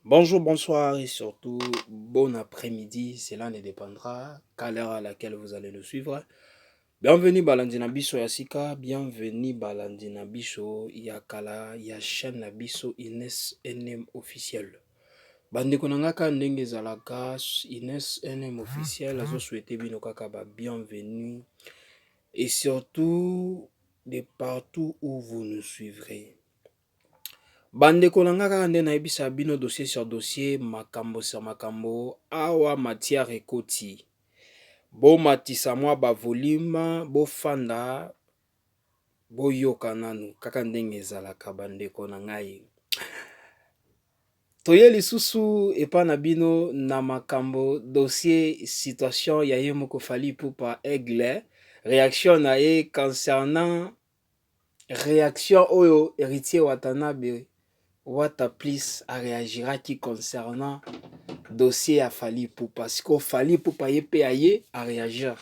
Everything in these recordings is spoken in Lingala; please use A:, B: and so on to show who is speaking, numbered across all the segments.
A: Bonjour, bonsoir et surtout bon après-midi. Cela ne dépendra qu'à l'heure à laquelle vous allez le suivre. Bienvenue balandi na biso ya sika, bienvenue balandi na biso ya kala ya chaîne na biso Ines NM officiel. Bandeko na nga, kaka ndenge ezalaka, Ines NM officiel azosouhaiter bino kaka ba bienvenue et surtout de partout où vous nous suivrez. Bandeko na nga, kaka nde nayebisa bino, dossier sur dossier, makambo sur makambo, awa matière ekoti. Bomatisa mwa bavolume, bofanda, boyoka nanu kaka ndenge ezalaka. Bandeko na ngai, toye lisusu epai na bino na makambo, dossier, situation ya ye moko Fally Ipupa Aigle, réaction na ye concernant réaction oyo Héritier Watanabe, Wata Plus, aréagiraki concernant dossier ya Fally Ipupa. Sikoyo Fally Ipupa ye mpe aye aréagir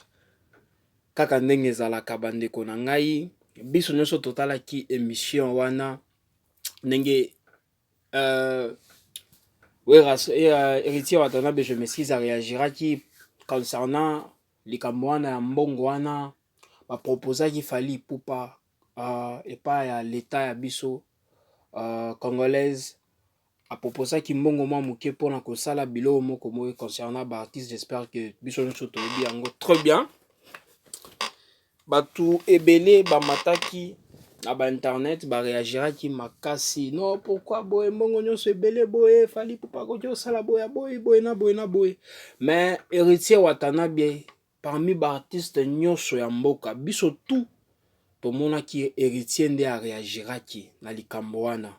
A: kaka ndenge ezalaka. Bandeko na ngai, biso nyonso totalaki émission wana ndenge Héritier Watanabe, je m'excuse, aréagiraki concernant likambo wana ya mbongo wana baproposaki Fally Ipupa epai ya leta ya biso congolaise. Aproposaki mbongo mwa moke mpona kosala biloko moko moye concernant baartiste. J'espère que biso nyonso toyebi yango très bien. Bato ebele bamataki na bainternet, baréagiraki makasi: non, pourquoi boye, mbongo nyonso ebele boye, Fally Ipupa akoki kosala boye, boye boye na boye na boye. Mais Héritier Watanabe, parmi baartiste nyonso ya mboka biso, tout tomonaki Héritier nde aréagiraki na likambo wana.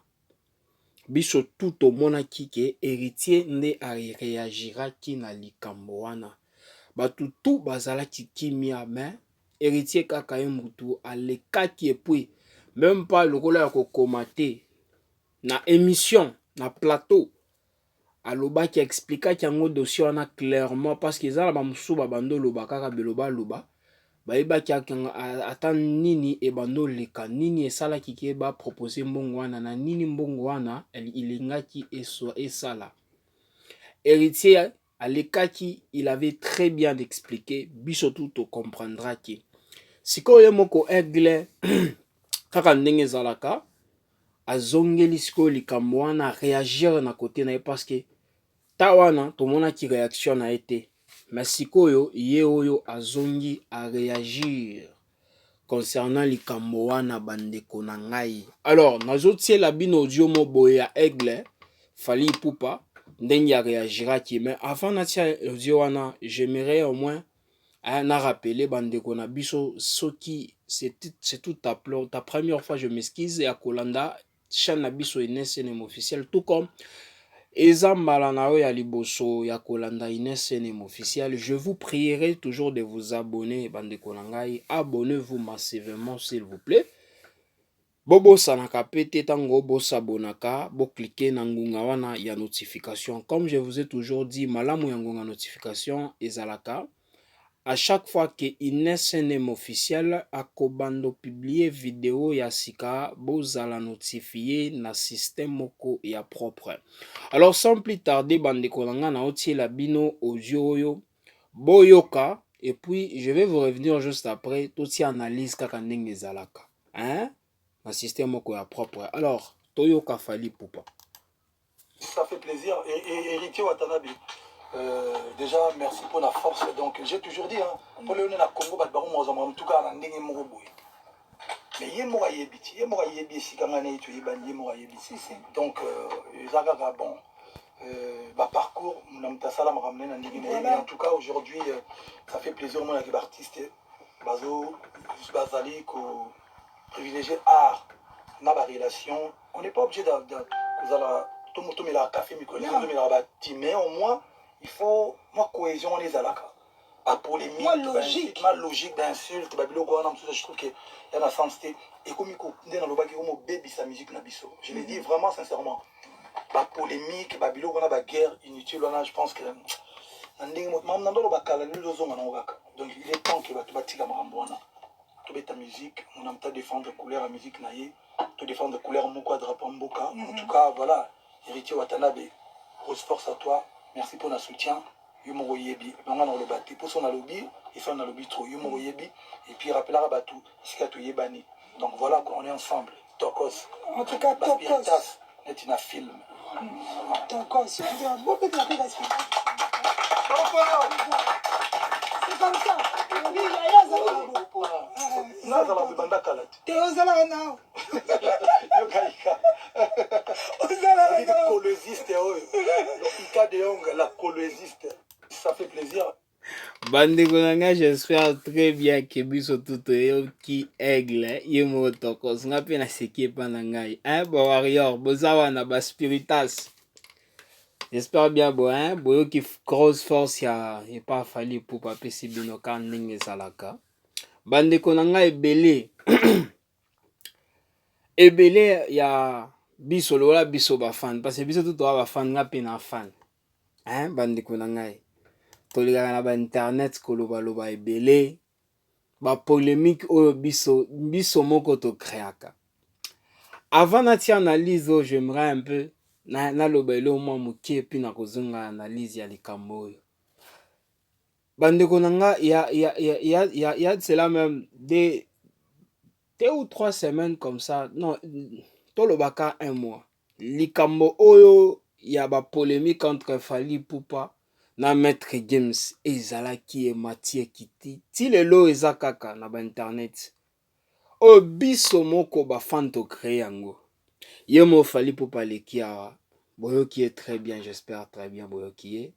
A: Biso tout tomonaki ke Héritier nde aréagiraki na likambo wana. Bato tout bazalaki kimia, mais Héritier kaka ye mutu alekaki. Et puis même pas lokola ya kokoma te na émission, na plateau, alobaki, expliquaki yango dossier wana clairement, parce que eza na bamosusu babanda oloba kaka bilobaloba, bayebaki ata nini ebanda oleka, nini esalaki ke bapropose mbongo wana, na nini mbongo wana elingaki esala. Héritier alekaki, il avait très bien expliqué, biso tout tocomprendraki. Sikoyo ye moko Aigle, kaka ndenge ezalaka, azongeli sikoyo likambo wana, réagir na côté na ye, parce que ta wana tomonaki réaction na ye te. Mais sikoyo ye oyo azongi aréagir concernant likambo wana. Bandeko na ngai, alors nazotiela bino audio mo boye ya Aigle Fally Ipupa, ndenge aréagiraki. Mais avant natia audio wana, j'aimerais au moins na rappeler bandeko na biso, soki c'est tout ta première fois, je m'excuse, ya kolanda chaîne na biso Ines NM officiel, tout comme eza mbala na oyo ya liboso ya kolanda Ines NM officiel, je vous prierai toujours de vous abonner. Bandeko na ngai, abonnez-vous massivement, s'il vous plaît. Bobosanaka mpe te, ntango bosabonaka, bocliquer na ngonga wana ya notification. Comme je vous ai toujours dit, malamu ya ngonga notification ezalaka, à chaque fois que Ines NM officiel akobanda publier vidéo ya sika, bozala notifié na système moko ya propre. Alors, sans plus tarder, bandeko na nga, na otiela bino audio oyo, boyoka, et puis je vais vous revenir juste après, totia analyse kaka ndenge ezalaka, hein, na système moko ya propre. Alors toyoka Fally Ipupa.
B: Ça fait plaisir. Et Héritier Watanabe, déjà merci pour la force. Donc j'ai toujours dit, hein, pour le na Congo, bato bango mozama en tout cas na ndenge moko boye. Mais ye moko ayebi ti, ye moko ayebi esika ngai na ye toyebani, ye moko ayebi. Donc eza kaka bon, baparcours na moto asala makambo na ndenge na ye. Mais en tout cas aujourd'hui, ça fait plaisir omonaki baartiste bazo bazali ko privilégier art na barelation. On n'est pas obligé kozala tomelaka café mikolo nyonso, tomelaka bati, mais au moins il faut mwa cohésion wana ezalaka. Bapolémique,
C: logique,
B: ma logique d'insulte, babiloko wana mosusu, je trouve que ya na sens te. Ekomi nde nalobaki, komobebisa musique na biso. Je le dis vraiment sincèrement, bapolémique, babiloko wana, baguerre inutile wana, je pense que na ndenge makambo na ndolo bakala, lelo ozonga nango kaka. Donc il est temps que bato batika makambo wana, tobeta musique, on a défendre couleur ya musique na ye, todéfendre couleur moko ya drapeau mboka. En tout cas, voilà, Héritier Watanabe. Grosse force à toi, merci pour na soutien. Yo moko oyebi, nga nakoloba te mpo so nalobi esala nalobi trop. Yo moko oyebi et puis rappelaka bato esika toyebani. Donc voilà quoi, on est ensemble. Tokos.
C: En tout cas, tokos.
B: Baspiritas neti na film.
C: Tokos. Bobetela mpe baspiritas. C'est comme ça. Oui, yaya azalaka bo.
B: Nazala bebanda kala te.
C: Te, ozalaka nao.
B: Yokaika.
C: Ozalaka nao.
B: Kolweziste oyo. Ika de Jong, la kolweziste. Ça fait plaisir.
A: Bandeko na ngai, j'espère très bien ke biso tu toyoki Aigle ye moko tokos. Nga mpe naseki epa na ngai, hein? Ba warrior boza wana, ba spiritas, j'espère bien bo, hein? Boyoki grosse force ya epa Fally Ipupa apesi bino ka ndenge ezalaka. Bandeko na ngai, ebele ebele ya biso lokola biso bafan, parce que biso tu toza bafan, nga mpe na fan, hein? Bandeko na ngai, tolekaka na bainternet kolobaloba ebele, bapolémique oyo biso moko tocréaka. Avant natia analyse oyo, j'aimerais un peu naloba eloko mwa moke, puis na kozonga analyse ya likambo oyo. Bandeko na nga, ya de cela même des 2 ou 3 semaines comme ça, non, tolobaka un mois, likambo oyo ya bapolémique entre Fally Ipupa na Maître Gims ezalaki emati ekiti ti lelo, eza kaka na bainternet oyo biso moko bafan tocréer yango. Ye mo Fally Ipupa aleki awa, boyoki ye très bien, j'espère très bien boyoki ye.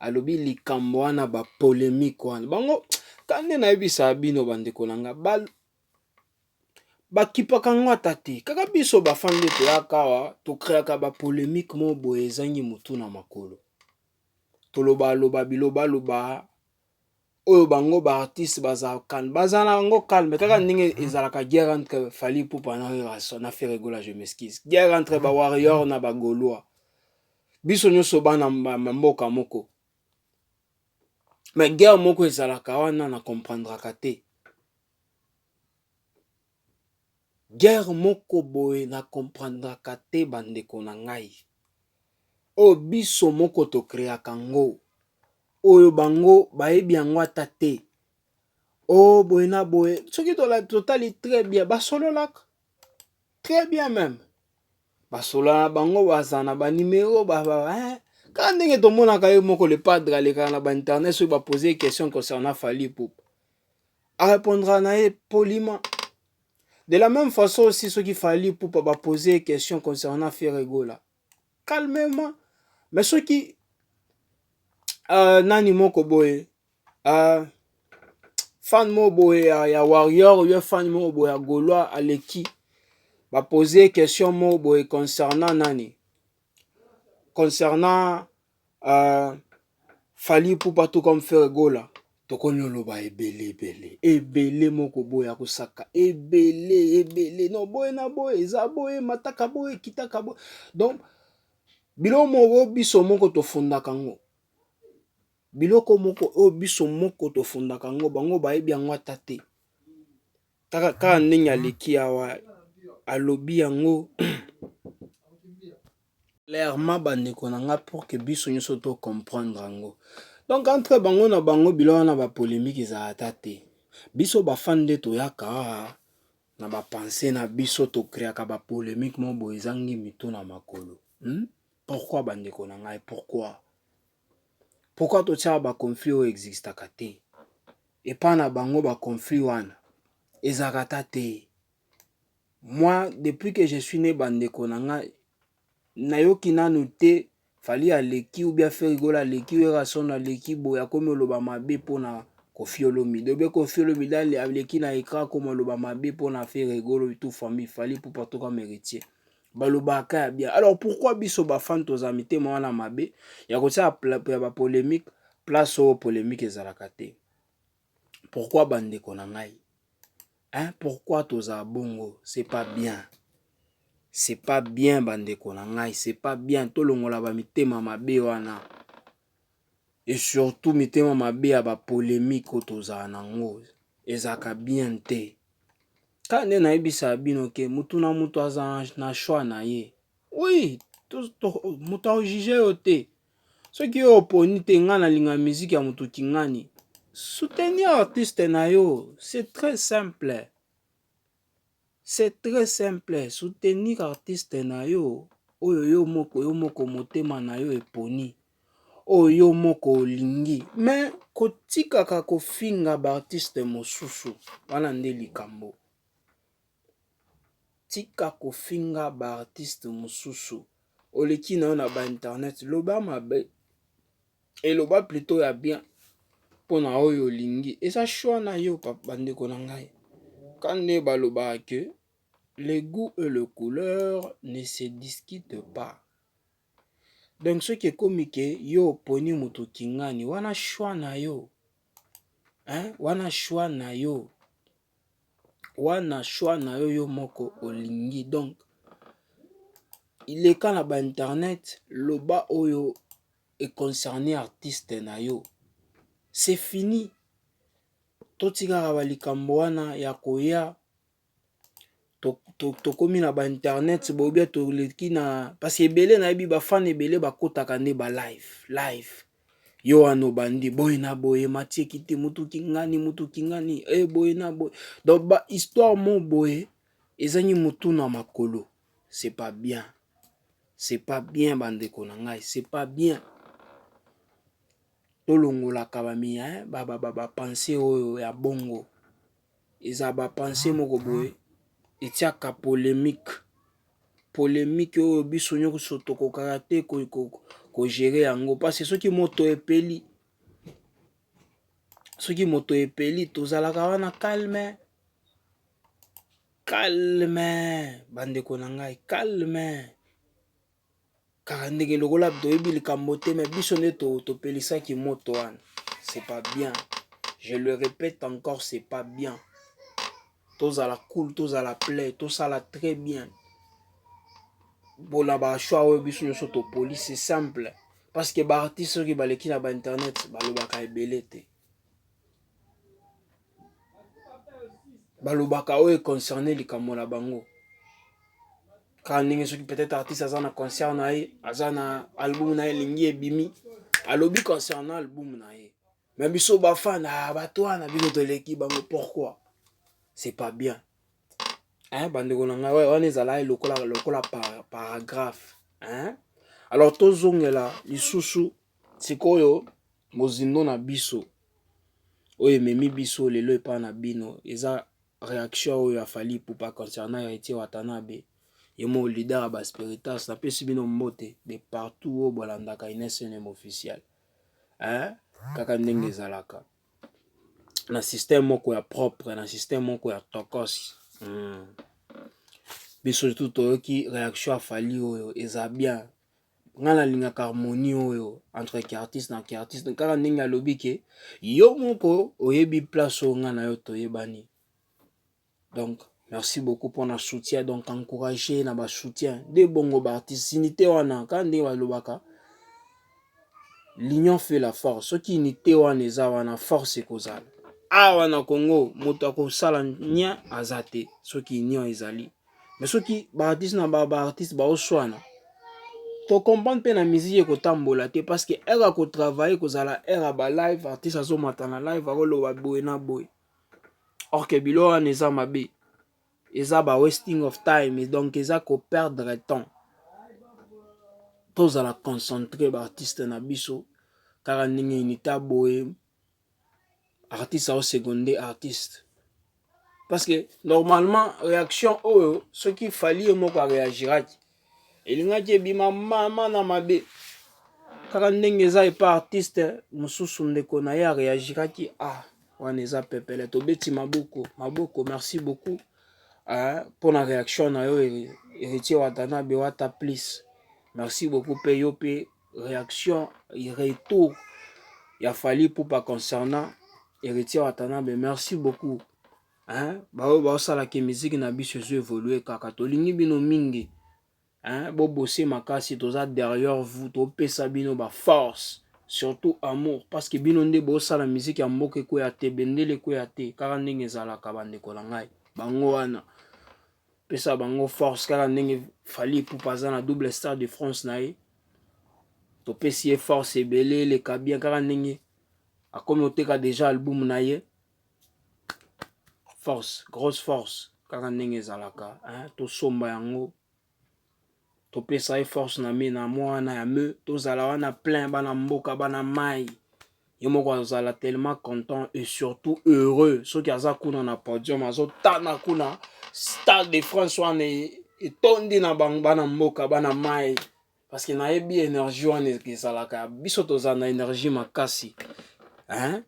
A: Alobi likambo wana, bapolémique wana, bango ka nde nayebisaka bino, bandeko na nga, bakipaka yango ata te. Kaka biso bafan nde toyaka awa, tocréaka bapolémique moko boye ezangi motu na makolo. Tolobaloba bilobaloba oyo bango baartiste bazala calme, bazala yango calme kaka ndenge ezalaka. Guerre entre Fally Ipupa na Ferre Gola, je m'excuse, guerre entre bawarrior na bagaulois, biso nyonso bana mboka moko, mais guerre moko ezalaka wana na comprendraka te. Guerre moko boye na comprendraka te, bandeko na ngai, oyo biso moko tocréaka yango, oyo bango bayebi yango ata te. O boye na boye, soki totali très bien, basololaka très bien même, basolola na bango, bazala na banimero kaka ndenge tomonaka. Ye moko le padre alekaka na bainternet, soki bapose question concernant Fally Ipupa, arépondra na ye poliment. De la même façon aussi, soki Fally Ipupa bapose question concernant Ferre Gola, calmement. Mais soki nani moko boye, fan moko boye ya warrior, yo fan moko boye ya gaulois, aleki, bapose question moko boye concernant nani, concernant Fally Ipupa tout comme Ferre Gola, tokomi oloba ebele ebele ebele moko boye ya kosaka ebele ebele. No boye na boye, eza boye, mataka boye, kitaka boye. Donc biloko moko biso moko tofundaka yango, biloko moko oyo biso moko tofundaka yango, bango bayebi yango ata te. Kaka ndenge aleki awa, alobi yango clairement, bandeko na nga, pour que biso nyonso tocomprendre yango. Donc entre bango na bango, biloko wana bapolémique ezala ata te. Biso bafan nde toyaka awa na bapense na biso, tocréaka bapolémique moko boye ezangi mito na makolo, Pourquoi, bandeko na ngai? Pourquoi totiaka baconflit oyo existaka te epai na bango? Baconflit wana ezalaka ata te. Moi, depuis que je suis né, bandeko na ngai, nayoki nanu te Fally aleki ou bien Ferre Gola aleki, Werrason aleki boye, akomi oloba mabe mpona Koffi Olomide, ou bien Koffi Olomide aleki na écran, akomi oloba mabe mpona Ferre Gola, tout famille Fally Ipupa tout comme Héritier, balobaka ya bien. Alors pourquoi biso bafan tozala mitema wana mabe ya kotia ya bapolémique place oyo polémique ezalaka te? Pourquoi, bandeko na ngai, hein? Pourquoi tozala bongo? C'est pas bien, c'est pas bien, bandeko na ngai, c'est pas bien. Tolongola bamitema mabe wana, et surtout mitema mabe ya bapolémique oyo tozala nango, ezalaka bien te. Kaka nde nayebisaka bino ke mutu na mutu aza na choix na ye. Oui, moto akojuge yo te. Soki yo oponi te nga nalinga musique ya moto kingani, soutenir artiste na yo, c'est très simple. C'est très simple, soutenir artiste na yo oyo yo moko motema na yo eponi, oyo yo moko olingi. Mais kotikaka kofinga ba artiste mosusu, wana nde likambo. Tika kofinga ba artiste mosusu. Oleki na yo na ba internet, loba mabe, eloba plutôt ya bien mpona oyo olingi. Eza choix na yo bandeko na ngai. Ka nde balobaka que le goût et le couleur ne se discutent pas. Donc soki ekomi ke yo oponi moto kingani, wana choix na yo. Hein? Wana choix na yo. Wana choix na yo yo moko olingi. Donc ileka na ba internet, loba oyo econcerne artiste na yo. C'est fini. Totikaka balikambo wana ya koya tokomi na ba internet boye toleki na parce que ebele nayebi bafan ebele bakotaka nde ba live live. Yo wana obandi boye na boye, matieki te mutu kingani mutu kingani e boye na boye. Donc ba histoire mo boye ezangi mutu na makolo. C'est pas bien. C'est pas bien bandeko na ngai, c'est pas bien. Tolongolaka ba ba pensée oyo ya bongo. Eza ba pensée moko boye etiaka polémique. Polémique oyo biso nyonso tokokaka te kogérer yango parce que soki moto epeli, soki moto epeli tozalaka wana calme calme bandeko na ngai, calme kaka ndenge lokola toyebi likambo te, mais biso nde topelisaki moto wana. C'est pas bien, je le répète encore, c'est pas bien. Tozala cool, tozala play, tosala très bien mpona bachoix oyo biso nyonso topoli. C'est simple, parce que baartiste soki baleki na bainternet balobaka ebele te, balobaka oyo econcerne likambo na bango. Kaka ndenge soki peut-être artiste aza na concert na ye, aza na album na ye elingi ebimi, alobi concernant album na ye. Mais biso bafan, ah, bato wana bino toleki bango, pourquoi? C'est pas bien, hein, bandeko na ngai. Wana ezala lokola paragraphe, hein? Alors tozongela lisusu sikoyo mozindo na biso oyo ememi biso lelo epai na bino. Eza réaction oyo ya Fally Ipupa concernant Héritier Watanabe, ye mo leader ya baspiritas. Napesi bino mbote de partout oyo bolandaka Ines NM officiel, hein? Kaka ndenge ezalaka na système moko ya propre, na système moko ya tokos. Biso tu toyoki réaction ya Fally oyo eza bien. Ngai nalingaka harmonie oyo entre ki artiste na ki artiste. Kaka ndenge alobi ke yo moko oyebi place oyo ngai na yo toyebani. Donc merci beaucoup mpona soutien. Donc encourager na basoutien nde bongo baartiste, unité wana. Kaka ndenge balobaka, l'union fait la force. Soki unité wana eza wana, force ekozala awa na Congo. Moto akosala nia aza te soki union ezali. Mais soki baartiste na baartiste baoswana, tocomprendre mpe na musique ekotambola te, parce que heure ya kotravaille kozala heure ya balive, artiste azomata na live, akoloba boye na boye. Or que bilo wana eza mabe, eza ba wasting of time, donc eza koperdre temps. Tozala concentré baartiste na biso. Kaka ndenge unité boye, artiste aoseconde artiste, parce que normalement réaction oyo, soki Fally ye moko aréagiraki, elingaki ebima mama na mabe. Kaka ndenge eza epa artiste mosusu, ndeko na ye aréagiraki, ah, wana eza pepele. Tobeti maboko maboko. Merci beaucoup mpona réaction na yo, Héritier Watanabe Wata plus. Merci beaucoup mpe yo mpe réaction retour ya Fally Ipupa concernant Héritier Watanabe, merci beaucoup, hein? Baoyo baosalaka musique na biso ezo évolue kaka, tolingi bino mingi, hein? Bobose makasi, toza derrière vous, topesa bino baforce, surtout amour, parce que bino nde bosala musique ya mboka ekwea te, bendele ekwea te. Kaka ndenge ezalaka, bandeko na ngai, bango wana pesa bango force. Kaka ndenge Fally Ipupa aza na double Stade de France na ye. Topesi ye force ebele, eleka bien kaka ndenge akomi oteka deja album na ye. Force, grosse force kaka ndenge ezalaka, hein? Tosomba yango, topesa ye force na me na mwa wana ya me tozala wana plein bana mboka, bana mai. Ye moko azala tellement content et surtout heureux soki aza kuna na podium, azotana kuna Stade de France wana etondi na bango bana mboka, bana mai, parce que nayebi énergie wana ezalaka. Biso tozala na énergie makasi, hein?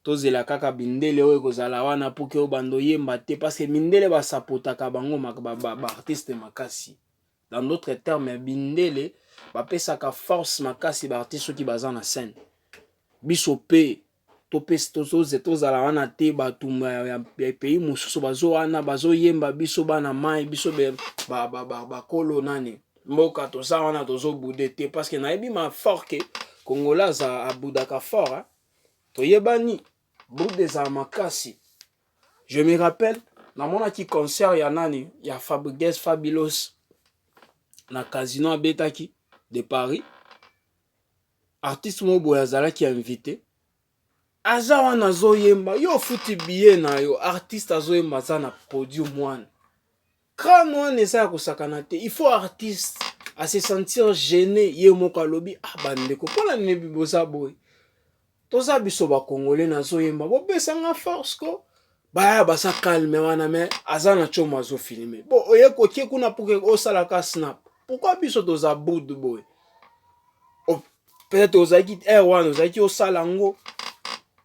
A: Tozela kaka bindele oyo ekozala wana mpo ke oyo bando oyemba te, parce que mindele basapotaka bango baartiste makasi. Dans d'autres termes, bindele bapesaka force makasi baartiste soki baza na scène. Biso mpe tozala wana te. Bato ya pays mosusu bazo wana bazoyemba, biso bana mai, biso bakolo nani mboka, toza wana tozobouder te, parce que nayebi ma fort ke Congolais aza aboudaka fort, hein? Toyebani, bude ezala makasi. Je me rappelle, namonaki concert ya nani, ya Fabregas Fabilos na Casino abetaki de Paris. Artiste moko boye azalaki invité, aza wana azoyemba. Yo ofuti billet na yo, artiste azoyemba, aza na podium wana, crâne wana eza ya kosakana te. Il faut artiste ase sentir gêné. Ye moko alobi: "Ah bandeko, mpona nini boza boye? Toza biso bakongole, nazoyemba, bopesanga force ko." Baya baza calme wana, me aza na tiomo azofilmer. Bo oye kokie kuna pour ke osalaka snap. Pourquoi biso toza bude boye? Peut-être ozalaki aire wana, ozalaki osala yango,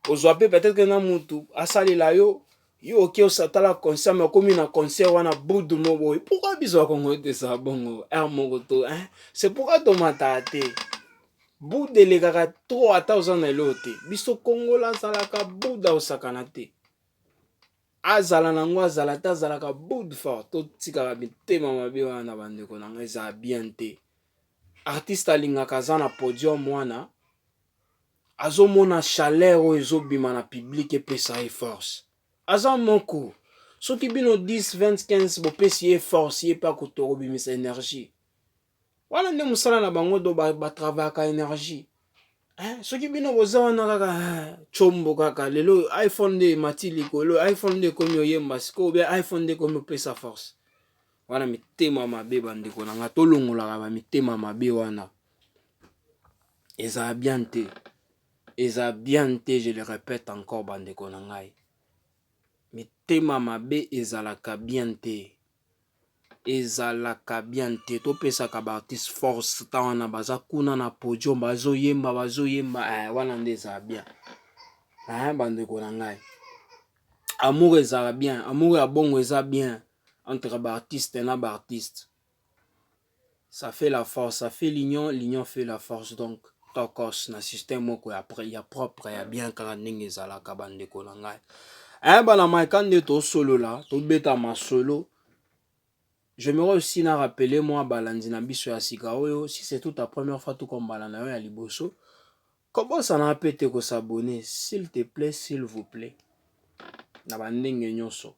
A: ozwa mpe peut-être ke na mutu asalela yo, yo oke osatala concert, me okomi na concert wana, bude mo boye. Pourquoi biso bakongo ete bongo aire moko to, hein? C'est pourquoi tomataka te. Bude elekaka trop, ata oza na eloko te. Biso Kongola azalaka bude, osakana te. Azala nango, azala te, azalaka bude fort. Totikaka mitema mabe wana na bandeko na ngai, ezala bien te. Artiste alingaka aza na podium wana, azomona chaleur oyo ezobima na public, epesa ye force. Aza moko, soki bino 10, 20, 15 bopesi ye force, ye mpe akoto kobimisa énergie wana. Nde mosala na bango, do batravaillaka énergie. Soki bino boza wana kaka tshombo kaka, lelo iPhone nde emati likolo, iPhone nde ekomi oyemba sikoyo, bien, iPhone nde ekomi opesa force wana. Mitema mabe, bandeko na nga, tolongolaka bamitema mabe wana, ezala bien te, eza bien te. Je le répète encore, bandeko na ngai, mitema mabe ezalaka bien te, ezalaka bien te. Topesaka baartiste force ta wana baza kuna na podium, bazoyemba, bazoyemba, wana nde ezala bien, bandeko na ngai. Amour ezala bien, amour ya bongo eza bien entre baartiste na baartiste. Ça fait la force, ça fait l'union, l'union fait la force. Donc tokos na système moko ya propre, ya bien, kaka ndenge ezalaka, bandeko na ngai. Bana maika nde tosolola, tobeta masolo. J'aimerais aussi na rappeler moi balandi na biso ya sika oyo, si c'est toute ta première fois to kombala na yo ya liboso, kobosana mpe te kos'abonner, s'il te plaît, s'il vous plaît, na bandenge nyonso.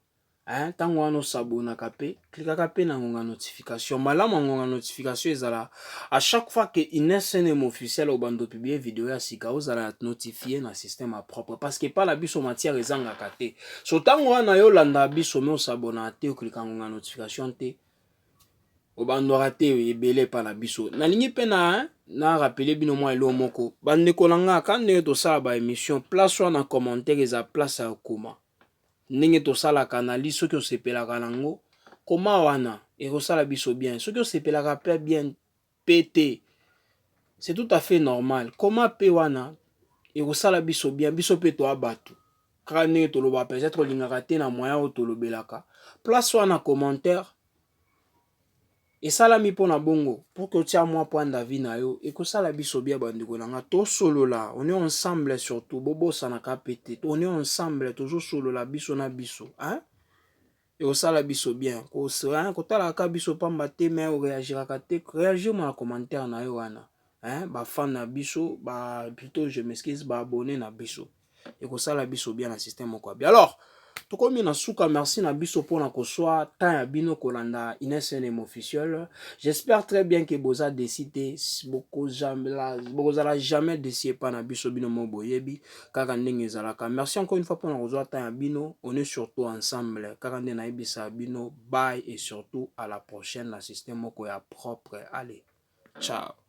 A: Ntango wana osabonaka mpe, klikaka mpe na ngonga notification. Malamu ya ngonga notification ezala à chaque fois que Ines NM Officiel obanda opublier video ya sika, ozala notifié na système ya propre, parce que epa na biso matière ezangaka te. So ntango wana yo olanda biso me osabonaka te, oklika ngonga notification te, obandwaka te ebele epa na biso. Nalingi mpe na rappeler bino mwa eloko moko, bandeko na nga. Ka ndenge tosala baémission, place wana commentaire eza place ya kokoma ndenge tosalaka analyse. Soki osepelaka nango, koma wana, ekosala biso bien. Soki osepelaka mpe bien pe te, c'est tout à fait normal, koma mpe wana, ekosala biso bien. Biso mpe toya bato kaka ndenge toloba. Peut-être olingaka te na moyen oyo tolobelaka. Place wana commentaire esalami mpona bongo, pour que otia mwa point d'avis na yo, ekosala biso bien. Bandeko na nga, tosolola, on est ensemble. Surtout bobosanaka mpe te, on est ensemble, tozosolola biso na biso, hein? Ekosala biso bien. Kotalaka biso pamba te me oréagiraka te, réagir mo na commentaire na yo wana, hein? Bafan na biso ba, plutôt je m'excuse, baabonné na biso, ekosala biso bien na système moko ya bien. Alors Tokomi na suka. Merci na biso mpona kozwa temps ya bino kolanda Ines NM Officiel. J'espère très bien que boza déçus te, bokozala jamais déçus epa na biso. Bino mo boyebi kaka ndenge ezalaka. Merci encore une fois mpona kozwa temps ya bino. On est surtout ensemble kaka nde nayebisa bino. Bye et surtout à la prochaine na système moko ya propre. Allez, ciao.